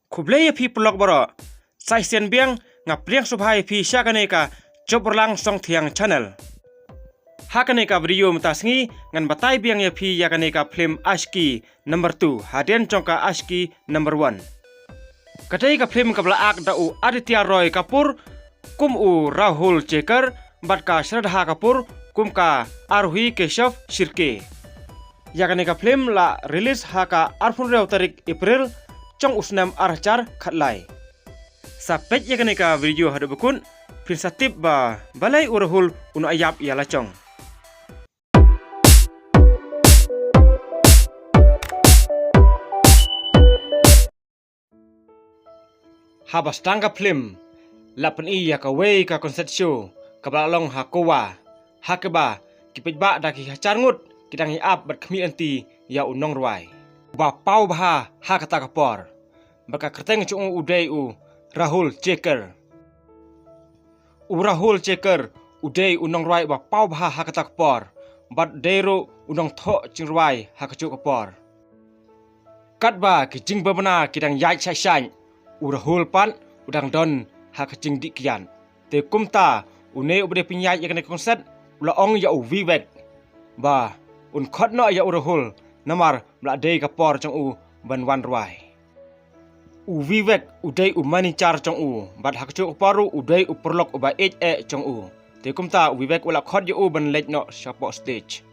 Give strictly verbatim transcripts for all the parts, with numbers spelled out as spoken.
Khublei ïa phi paralok baroh. Sa shisien biang nga pdiang sngewbha ïa phi sha kane ka Jop Urlang Song Thiang channel. Ha kane ka video mynta sngi ngan batai biang ïa phi ïa kane ka phlim Aashiki number two hadien jong ka Aashiki number one. Ka dei ka phlim kaba la act da u Aditya Roy Kapoor kum u Rahul Chekar bad ka Shraddha Kapoor kum ka Aarohi Keshav Shirke. Ïa kane ka phlim la release ha ka arphew hynriew tarik April jong u snem ar hajar khatlai. Sa peit ïa kane ka video haduh ba kut phin sa tip ba balei u Rahul u nang ïap ïa la jong. Haba sdang ka phlim la pyni ïa kawei ka concert show kaba la long ha Goa, ha kaba ki paidbah da ki hajar ngut ki dang ïa ap bad khmih lynti ïa u nongrwai uba paw bha ha kata ka por. Bad ka kyrteng jong u u dei u Rahul Chekar. U Rahul Chekar u dei u nongrwai uba paw bha ha kata ka por bad dei ruh u nongthoh jingrwai ha kajuh ka por. Katba ki jingbymna ki dang ïaid shah shah, u Rahul pat u dang don ha ka jingdih kiad. Te kumta une uba dei pynïaid ïa kane ka concert u la ong ïa u Vivek ba un khot noh ïa u Rahul namar ba la dei ka por jong u ban wan rwai. U Vivek u dei u manager jong u bad ha kajuh ka por ruh u dei u paralok uba ïeit eh jong u. Te kumta u Vivek u la khot ïa u ban leit noh shapoh stage.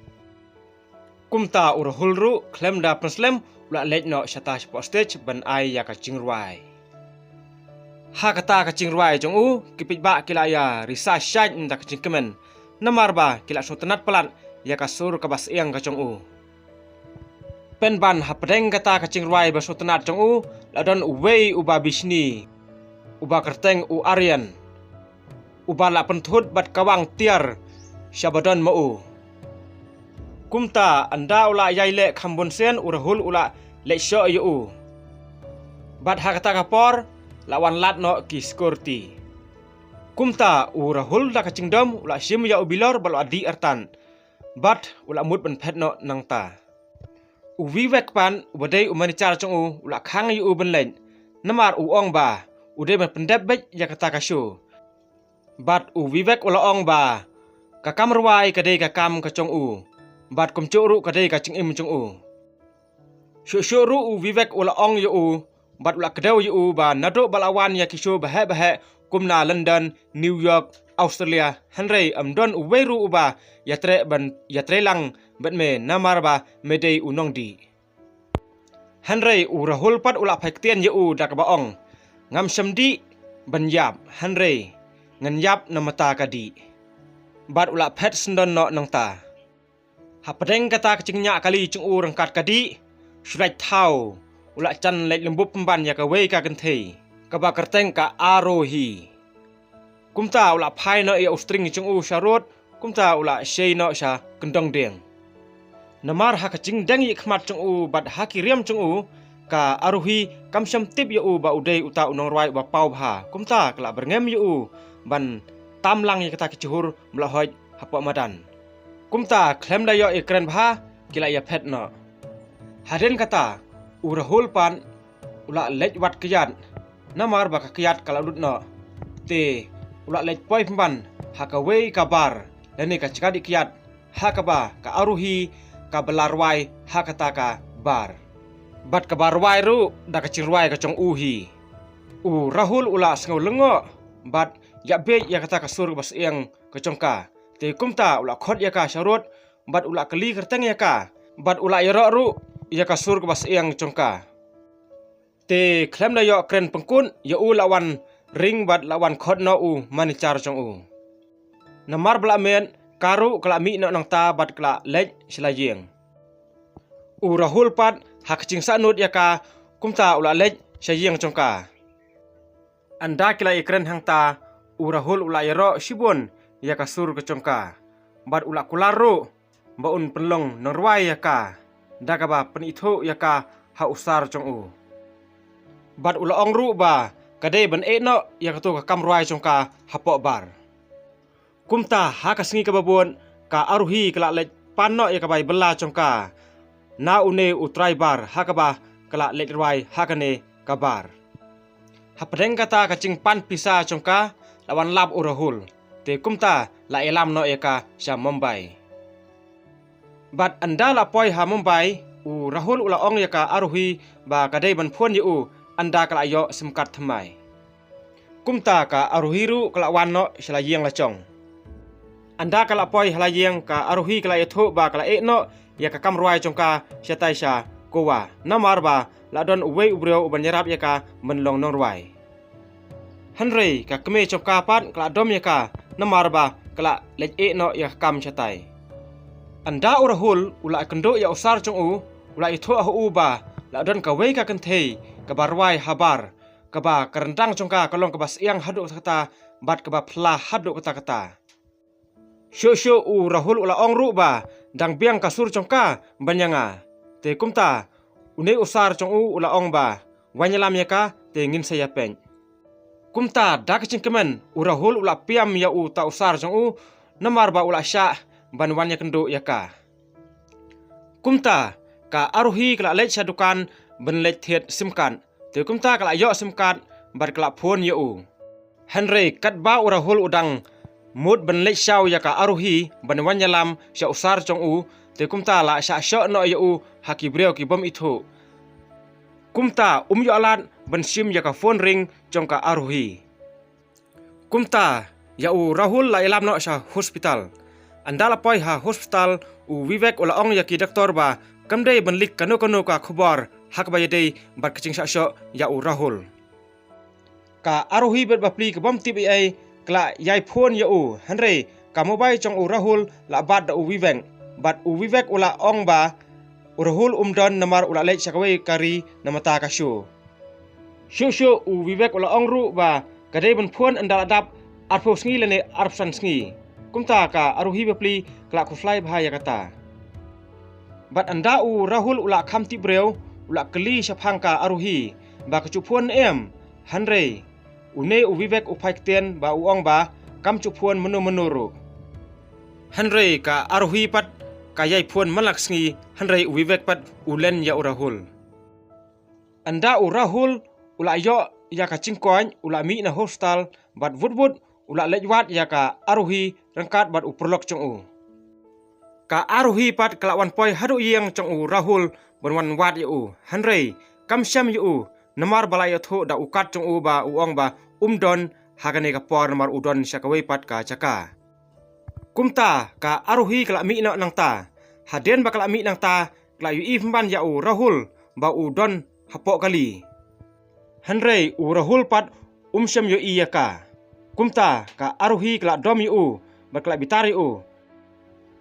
Kumta u Rahul ruh khlem da pynslem u la leit noh shata shapoh stage ban ai ïa ka jingrwai. Ha kata ka jingrwai jong u ki paidbah ki la ïa risa shait da ka jingkmen namar ba ki la sngewtynnat palat ïa ka sur kaba syieng ka jong u. Pynban hapdeng kata ka jingrwai ba sngewtynnat jong u la don uwei uba bishni uba kyrteng u Aryan uba la pynthut bad kawang tiar sha ba don ma u. Kumta ynda u la ïai leh kham bun sien u Rahul u la leit shoh ïa u. Bad ha kata ka por la wan lad noh ki security. Kumta u Rahul da ka jingdom u la shim ïa u bilor bad u la dih artat bad u la mut ban phet noh nangta. U Vivek pat uba dei u manager jong u u la khang ïa u ban leit namar u ong ba u dei ban pyndep beit ïa kata ka show. Bad u Vivek u la ong ba ka kam rwai ka dei ka kam ka jong u bad kumjuh ruh ka dei ka jingim jong u. Shuh shuh ruh u Vivek u la ong ïa u bad u la kdew ïa u ba naduh ba la wan ïa ki show baheh baheh kum na London, New York, Australia, hynrei ym don uwei ruh uba ïatrei ban ïatrei lang bad me namar ba me dei u nongdih. Hynrei u Rahul pat u la phai ktien ïa u da kaba ong, ngam shym dih ban ïap hynrei ngan ïap na bynta ka dih. Bad u la phet syndon noh nangta. Hapdeng kata ka jingñiah kali jong u ryngkat ka dih, shu lait thaw u la jan leit lymbup pynban ïa kawei ka kynthei kaba kyrteng ka Aarohi. Kumta u la phai noh ïa u string jong u sha rud, kumta u la shei noh sha kyndong dieng. Namar ha ka jingdeng ïa khmat jong u bad ha ki riam jong u, ka Aarohi kam shym tip ïa u ba u dei uta u nongrwai uba paw bha. Kumta ka la byrngem ïa u ban tam lang ïa kata ka jhur ba la hoid hapoh madan. Kumta khlem da ïoh ïa kren bha ki la ïa phet noh. Hadien kata u Rahul pat u la leit wad kyiad namar ba ka kyiad ka la lut noh. Te u la leit poi pynban ha kawei ka bar lane ka jaka dih kyiad ha kaba ka Aarohi kaba la rwai ha kata ka bar. Bad kaba rwai ruh da ka jingrwai ka jong u hi. U Rahul u la sngew lyngngoh bad ïa beit ïa kata ka sur kaba syieng ka jong ka. Te kumta u la khot ïa ka sha rud bad u la kylli kyrteng ïa ka bad u la ïaroh ruh ïa ka sur kaba syieng jong ka. Te khlem da ïoh kren pynkut ïa u la wan ring bad la wan khot noh u manager jong u. Namar ba la miet ka ruh ka la mih noh nangta bad ka la leit sha la ïing. U Rahul pat ha ka jingsahnud ïa ka kumta u la leit sha ïing jong ka. Ynda ki la ïakren hangta u Rahul u la ïaroh shibun ïa ka sur ka jong ka bad u la kular ruh ba un pynlong nongrwai ïa ka da kaba pynithuh ïa ka ha u sir jong u. Bad u la ong ruh ba ka dei ban ïeh noh ïa kato ka kam rwai jong ka hapoh bar. Kumta ha ka sngi kaba bud ka Aarohi ka la leit pan noh ïa ka bai bylla jong ka na une u trai bar ha kaba ka la leit rwai ha kane ka bar. Hapdeng kata ka jingpan pisa jong ka, la wan lap u Rahul. Te kumta la ïalam noh ïa ka sha Mumbai. Bad ynda la poi ha Mumbai, u Rahul u la ong ïa ka Arohi ba ka dei ban phone ïa u, ynda ka la ïoh sim card thymmai. Kumta ka Arohi ruh ka la wan noh sha la ïing la jong. Ynda ka la poi ha la ïing, ka Arohi ka la ïathuh ba ka la ïeh noh ïa ka kam rwai jong ka shatai sha Goa. Namar ba la don uwei u briew u ban ïarap ïa ka ban long nongrwai. Hynrei ka kmie jong ka pat ka la dom ïa ka, namar ba ka la leit ïeh noh ïa ka kam shatai. Ynda u Rahul u la kynduh ïa u sar jong u, u la ïathuh ha u ba la don kawei ka kynthei kaba rwai habar, kaba ka ryndang jong ka ka long kaba syiang haduh katta katta, bad kaba phylla haduh katta katta. Shuh shuh u Rahul u la ong ruh ba dang biang ka sur jong ka ban ïa nga. Te kumta une u sar jong u u la ong ba wan ïalam ïa ka, te ngin sa ïapeit. Kumta da ka jingkmen u Rahul u la pynïap ïa uta u sar jong u, namar ba u la shah ban wan ïakynduh ïa ka. Kumta ka Arohi ka la leit sha dukan ban leit thied sim card. Te kumta ka la ïoh sim card bad ka la phone ïa u. Hynrei katba u Rahul u dang mut ban leit shaw ïa ka Arohi ban wan ïalam sha u sar jong u, te kumta la shah shoh noh ïa u ha ki briew ki bym ithuh. Kumta um ïoh lad ban shim ïa ka phone ring jong ka Arohi. Kumta ïa u Rahul la ïalam noh sha hospital. Ynda la poi ha hospital, u Vivek u la ong ïa ki doktor ba kam dei ban leak kano kano ka khubor ha kaba ïadei bad ka jingshah shoh ïa u Rahul. Ka Arohi bad bapli ka bym tip ei ei ka la ïai phone ïa u, hynrei ka mobile jong u Rahul la bat da u Vivek. Bad u Vivek u la ong ba u Rahul um don namar u la leit sha kawei ka ri na mynta ka shuh. Shuh shuh u Vivek u la ong ruh ba ka dei ban phone ynda la dap arphew sngi lane arphew san sngi. Kumta ka Arohi bapli ka la khuslai bha ïa kata. Bad ynda u Rahul u la kham tip briew, u la kylli shaphang ka Arohi ba ka ju phone ne em. Hynrei une u Vivek u phai ktien ba u ong ba kam ju phone mynno mynno ruh. Hynrei ka Arohi pat ka ïai phone man la ka sngi, hynrei u Vivek pat u len ïa u Rahul. Ynda u Rahul u la ïoh ïa ka jingkoit, u la mih na hospital bad wut wut u la leit wad ïa ka Arohi ryngkat bad u paralok jong u. Ka Arohi pat ka la wan poi haduh ïing jong u Rahul ban wan wad ïa u, hynrei kam shem ïa u, namar ba la ïathuh da u card jong u ba u ong ba um don ha kane ka por namar u don sha kawei pat ka jaka. Kumta ka Arohi ka la mih noh nangta. Hadien ba ka la mih nangta, ka la ïohi pynban ïa u Rahul ba u don hapoh kali. Hynrei u Rahul pat um shem ïohi ïa ka. Kumta ka Arohi ka la dom ïa u bad ka la bitar ïa u.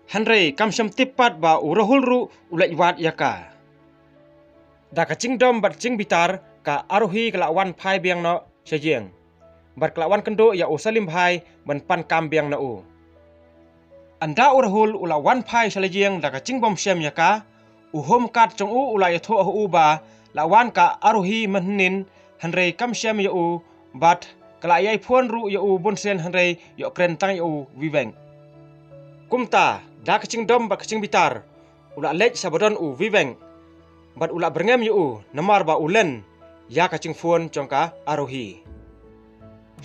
Hynrei kam shem tip pat ba u Rahul ruh u leit wad ïa ka. Da ka jingdom bad jingbitar, ka Arohi ka la wan phai biang noh sha ïing. Bad ka la wan kynduh ïa u Salim Bhai ban pan kam biang na u. Ynda u Rahul u la wan phai sha la ïing da ka jingbym shem ïa ka, u home card jong u u la ïathuh ha u ba la wan ka Arohi mynhynnin, hynrei kam shem ïa u, bad ka la ïai phone ruh ïa u bun sien hynrei ïoh kren tang ïa u Vivek. Kumta da ka jingdom bad ka jingbitar, u la leit sha ba don u Vivek bad u la byrngem ïa u namar ba u len ïa ka jingphone jong ka Arohi.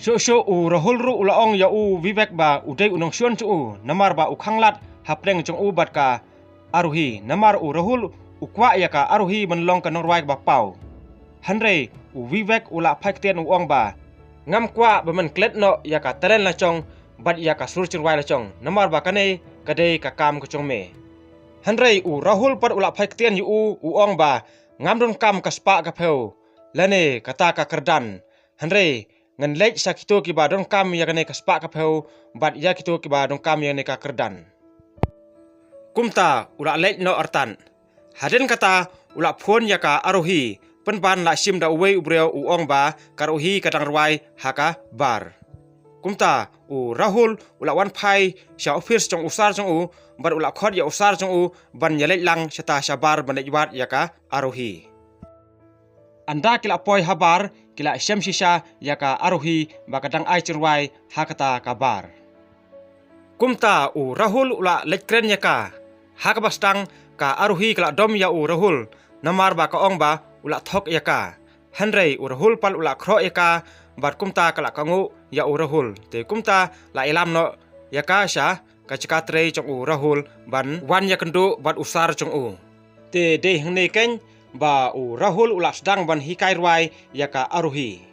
Shuh shuh u Rahul ruh u la ong ïa u Vivek ba u dei u nongshun jong u namar ba u khanglad hapdeng jong u bad ka Arohi, namar u Rahul u kwah ïa ka Arohi ban long ka nongrwai kaba paw. Hynrei u Vivek u la phai ktien u ong ba ngam kwah ba men klet noh ïa ka talent la jong bad ïa ka sur jingrwai la jong, namar ba kane ka dei ka kam ka jong me. Hynrei u Rahul pat u la phai ktien ïa u, u ong ba ngam donkam ka spah ka phew lane kata ka kyrdan. Hynrei ngan leit sha kito kiba donkam ïa kane ka spah ka phew bad ïa kito kiba donkam ïa kane ka kyrdan. Kumta u la leit noh artat. Hadien kata u la phone ïa ka Arohi, pynban la shim da uwei u briew u ong ba ka Arohi ka dang rwai ha ka bar. Kumta u Rahul u la wan phai sha office jong u sar jong u, bad u la khot ïa u sar jong u ban ïaleit lang shata sha bar ban leit wad ïa ka Arohi. Ynda ki la poi ha bar, ki la shem shisha ïa ka Arohi ba ka dang ai jingrwai ha kata ka bar. Kumta u Rahul u la leit kren ïa ka. Ha kaba sdang ka Arohi ka la dom ïa u Rahul namar ba ka ong ba u la thok ïa ka. Hynrei u Rahul pat u la khroh ïa ka, bad kumta ka la kohnguh ïa u Rahul. Te kumta la ïalam noh ïa ka sha ka jaka trei jong u Rahul ban wan ïakynduh bad u sir jong u. Te dei hangne keiñ ba u Rahul u la sdang ban hikai rwai ïa ka Arohi.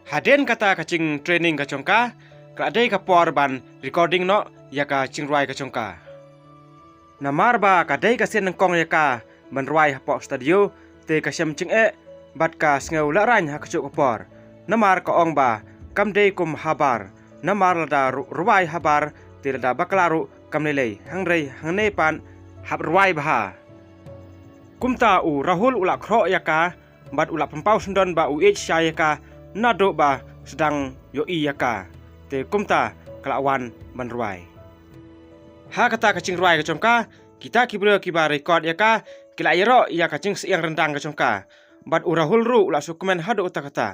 Hadien kata ka jingtraining ka jong ka, ka la dei ka por ban recording noh ïa ka jingrwai ka jong ka. Namar ba ka dei ka sien nyngkong ïa ka ban rwai hapoh studio, te ka shem jingeh bad ka sngew lehraiñ ha kajuh ka por. Namar ka ong ba kam dei kum habar, namar lada ru-, rwai habar te lada bakla ruh kam lei lei, hynrei hangne pat hap rwai bha. Kumta u Rahul u la khroh ïa ka, bad u la pynpaw syndon ba u ïeit shai ïa ka naduh ba sdang ïohi ïa ka. Te kumta ka la wan ban rwai. Ha kata ka jingrwai ka jong ka, kita ki briew kiba record ïa ka ki la ïaroh ïa ka jingsyiang ryndang ka jong ka. Bad u Rahul ruh u la shu kmen haduh katta katta.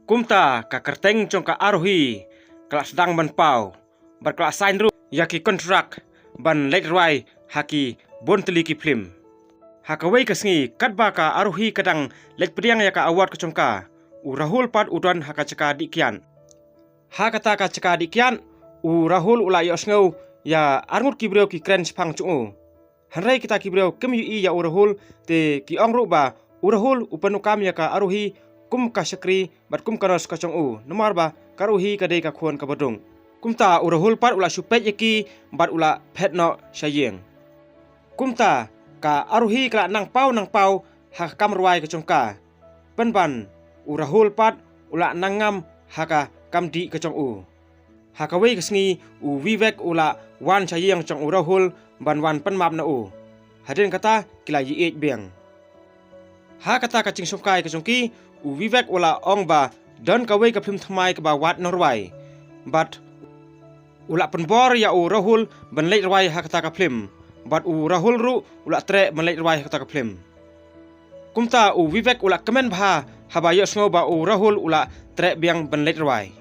Kumta ka kyrteng jong ka Arohi ka la sdang ban paw, bad ka la sign ruh ïa ki kontrak ban leit rwai ha ki bun tylli ki phlim. Ha kawei ka sngi katba ka Arohi ka dang leit pdiang ïa ka award ka jong ka, u Rahul pat u don ha ka jaka dih kiad. Ha kata ka jaka dih kiad, u Rahul u la ïohsngew ïa arngut ki briew ki kren shaphang jong u. Hynrei kita ki briew kim ïohi ïa u Rahul, te ki ong ruh ba u Rahul u pyndonkam ïa ka Arohi kum ka shakri bad kum ka nurse ka jong u, namar ba ka Arohi ka dei ka khun kaba dung. Kumta u Rahul pat u la shu peit ïa ki bad u la phet noh sha ïing. Kumta ka Arohi ka la nang paw nang paw ha ka kam rwai ka jong ka. Pynban u Rahul pat u la nang ngam ha ka kam dih ka jong u. Ha kawei ka sngi u Vivek u la wan sha ïing jong u Rahul ban wan pynmap na u. Hadien kata ki la ïaieit biang. Ha kata ka jingshongkai ka jong ki, u Vivek u la ong ba don kawei ka phlim thymmai kaba wad nongrwai. Bad u la pynbor ïa u Rahul ban leit rwai ha kata ka phlim. Bad u Rahul ruh u la treh ban leit rwai ha kata ka phlim. Kumta u Vivek u la kmen bha haba ïohsngew ba u Rahul u la treh biang ban leit rwai.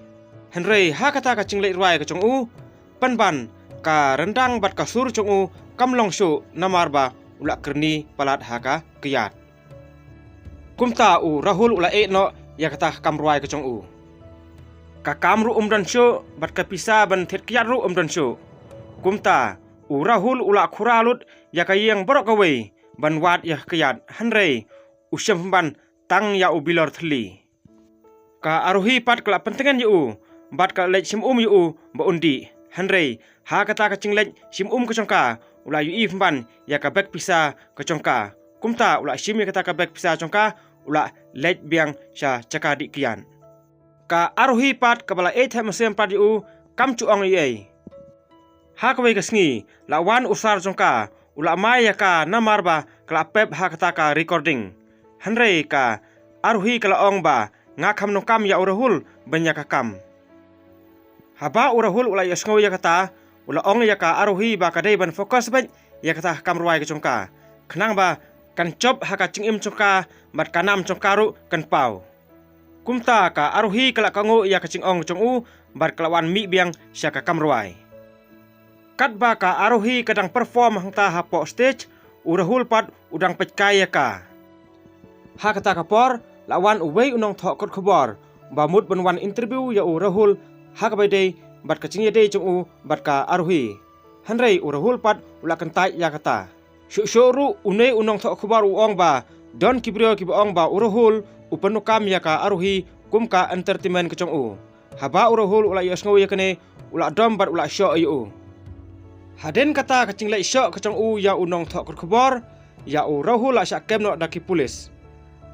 Hynrei ha kata ka jingleit rwai ka jong u, pynban ka ryndang bad ka sur jong u kam long shuh, namar ba u la kyrni palat ha ka kyiad. Kumta u Rahul u la ïeh noh ïa kata ka kam rwai ka jong u. Ka kam ruh um don shuh, bad ka pisa ban thied kyiad ruh um don shuh. Kumta u Rahul u la khura lut ïa ka ïing baroh kawei ban wad ïa ka kyiad, hynrei u shim pynban tang ïa u bilor thylli. Ka Arohi pat ka la pyntngen ïa u, bad ka la leit shim um ïa u ba un dih. Hynrei ha kata ka jingleit shim um ka jong ka, u la ïohi pynban ïa ka bag pisa ka jong ka. Kumta u la shim ïa kata ka bag pisa jong ka, u la leit biang sha jaka dih kyiad. Ka Arohi pat kaba la ïeit ha mynsiem pat ïa u, kam ju ong ei ei. Ha kawei ka sngi la wan u sir jong ka, u la mai ïa ka namar ba ka la pep ha kata ka recording. Hynrei ka Arohi ka la ong ba nga kham nongkam ïa u Rahul ban ïa ka kam. Haba u Rahul u la ïohsngew ïa kata, u la ong ïa ka Arohi ba ka dei ban focus beit ïa kata ka kam rwai ka jong ka, khnang ba kan jop ha ka jingim jong ka bad ka nam jong ka ruh kan paw. Kumta ka Arohi ka la kohnguh ïa ka jingong jong u bad ka la wan mih biang sha ka kam rwai. Katba ka Arohi ka dang perform hangta hapoh stage, u Rahul pat u dang peit kai ïa ka. Ha kata ka por la wan uwei u nongthoh kot khubor ba mut ban wan interview ïa u Rahul ha kaba ïadei bad ka jingïadei jong u bad ka Arohi. Hynrei u Rahul pat u la kyntait ïa kata. Shuh shuh ruh une u nongthoh khubor u ong ba don ki briew kiba ong ba u Rahul u pyndonkam ïa ka Arohi kum ka entertainment ka jong u. Haba u Rahul u la ïohsngew ïa kane, u la dom bad u la shoh ïa u. Hadien kata ka jingleit shoh ka jong u ïa u nongthoh kot khubor, ïa u Rahul la shah kem noh da ki pulit.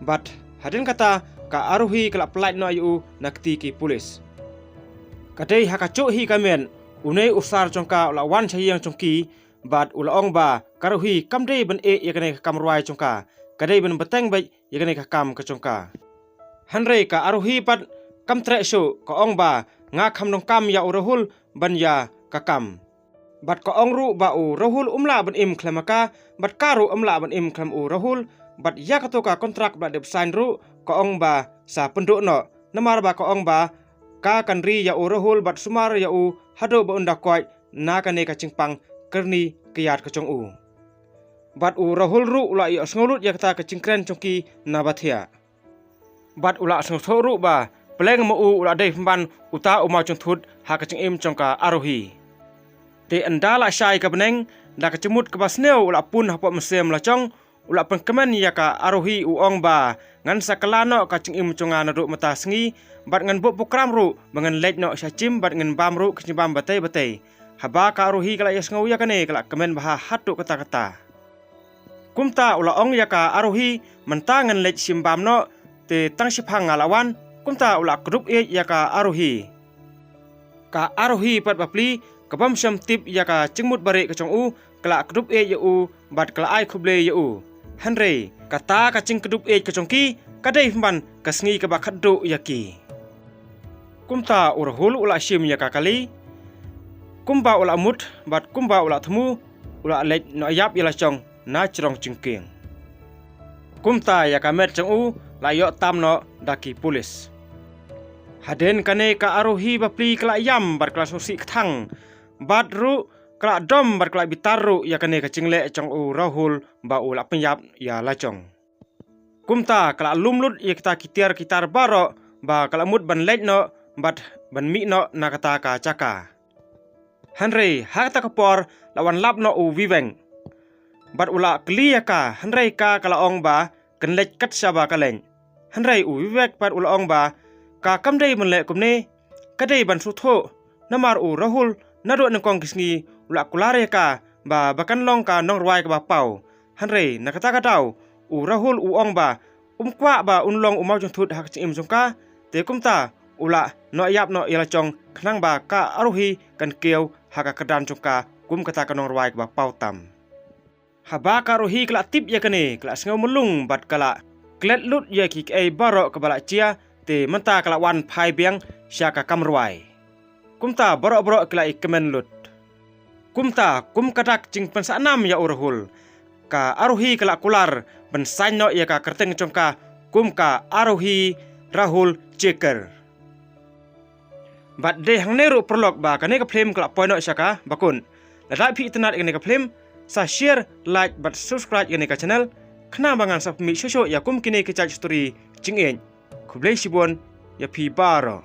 Bad hadien kata ka Arohi ka la pyllait noh ïa u na kti ki pulit. Ka dei ha kajuh hi ka miet, une u sir jong ka u la wan sha ïing jong ki, bad u la ong ba ka Arohi kam dei ban ïeh ïa kane ka kam rwai jong ka, ka dei ban bteng beit ïa kane ka kam ka jong ka. Hynrei ka Arohi pat kam treh shuh, ka ong ba nga kham nongkam ïa u Rahul ban ïa ka kam. Bad ka ong ruh ba u Rahul um lah ban im khlem ïa ka, bad ka ruh um lah ban im khlem u Rahul, bad ïa kato ka kontrak ba la dep sign ruh ka ong ba sa pynduh noh, namar ba ka ong ba ka kan ri ïa u Rahul bad sumar ïa u haduh ba un da koit na kane ka jingpang kyrni kyiad ka jong u. Bad u Rahul ruh u la ïohsngew lut ïa kata ka jingkren jong ki na ba thiah. Bad u la sngewthuh ruh ba pleng ma u u la dei pynban uta u mawjongthut ha ka jingim jong ka Arohi. Te ynda la shai ka bneng, da ka jingmut kaba sniew u la pun hapoh mynsiem lajong, u la pynkmen ïa ka Arohi u ong ba ngan sa kylla noh ka jingim jong nga naduh mynta sngi, bad ngan buh program ruh ba ngan leit noh sha gym bad ngan bam ruh ka jingbam batei batei. Haba ka Arohi ka la ïohsngew ïa kane ka la kmen bha haduh katta katta. Kumta u la ong ïa ka Arohi, mynta ngan leit shim bam noh, te tang shiphang nga la wan. Kumta u la kdup ïeit ïa ka Arohi. Ka Arohi pat bapli, ka bym shym tip ïa ka jingmut barieh ka jong u, ka la kdup ïeit ïa u, bad ka la ai khublei ïa u. Hynrei kata ka jingkdup ïeit ka jong ki ka dei pynban ka sngi kaba khatduh ïa ki. Kumta u Rahul u la shim ïa ka kali. Kumba u la mut bad kumba u la thmu, u la leit noh ïap ïa la jong na jrong jingkieng. Kumta ïa ka met jong u la ïoh tam noh da ki pulit. Hadien kane ka Arohi bapli ka la ïam bad ka la sngewsih kthang. Bad ruh ka la dom bad ka la bitar ruh ïa kane ka jingleh jong u Rahul ba u la pynïap ïa la jong. Kumta ka la lum lut ïa kita ki tiar ki tar baroh ba ka la mut ban leit noh bad ban mih noh na kata ka jaka. Hynrei ha kata ka por la wan lap noh u Vivek. Bad u la kylli ïa ka, hynrei ka ka la ong ba kan leit kat shaba ka leit. Hynrei u Vivek pat u la ong ba ka kam dei ban leh kumne, ka dei ban sngewthuh. Namar u Rahul naduh nyngkong ki sngi u la kular ïa ka ba ba kan long ka nongrwai kaba paw. Hynrei na kata ka daw u Rahul u ong ba um kwah ba un long u mawjongthut ha ka jingim jong ka. Te kumta u la noh ïap noh ïa la jong khnang ba ka Arohi kan kiew ha ka kyrdan jong ka kum kata ka nongrwai kaba paw tam. Haba ka Arohi ka la tip ïa kane ka la sngew mlung bad ka la klet lut ïa ki kaei baroh kaba la jia, te mynta ka la wan phai biang sha ka kam rwai. Kumta baroh baroh ki la ïakmen lut. Kumta kum ka dak jingpynsahnam ïa u Rahul, ka Arohi ka la kular ban sign noh ïa ka kyrteng jong ka kum ka Arohi Rahul Chekar. Bad dei hangne ruh paralok ba kane ka phlim ka la poi noh sha ka bakut. Lada phi itynnad ïa kane ka phlim, sa share, like bad subscribe ïa kane ka channel, khnang ba ngan sa pynmih shuh shuh ïa kum kine ki jait story jingïeit. Khublei shibun ïa phi baroh.